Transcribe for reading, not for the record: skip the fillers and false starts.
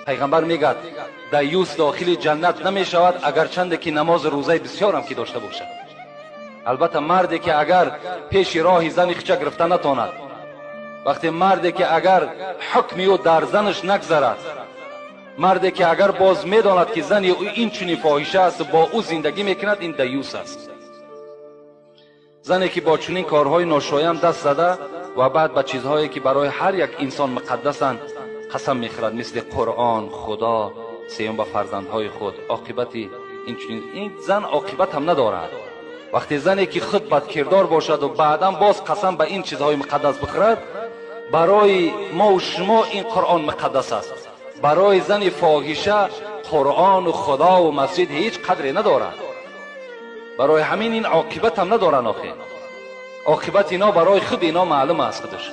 Пайғамбар мегӯяд: даюс дохили ҷаннат намешавад, агарчанде ки намозу рӯзаи бисёрам ки дошта бошад. Албатта, марде ки агар пеши роҳи зани хича гирифта натонад, вақте марде ки агар ҳукми ӯ дар занаш нагзарад, марде ки агар боз медонад, ки зани ӯ ин чунин фоҳиша аст, бо ӯ зиндагӣ мекунад, ин даюс аст. Зане ки бо чунин корҳои ношоям даст зада ва баъд ба чизҳое ки барои ҳар як инсон муқаддасанд қасам мехӯрад, мисли Қуръон, Худо, сеюм ба фарзандҳои худ, оқибати ин чунин ин зан оқибат ҳам надорад. Вақте зане ки худ бадкирдор бошаду баъдан боз қасам ба ин чизҳои муқаддас бихӯрад, барои мову шумо ин Қуръон муқаддас аст, барои зани фоҳиша Қуръону Худову масҷид ҳеҷ қадре надорад. Барои ҳамин ин оқибат ҳам надоранд. Охир оқибат ино барои худ ино маълум аст худаш.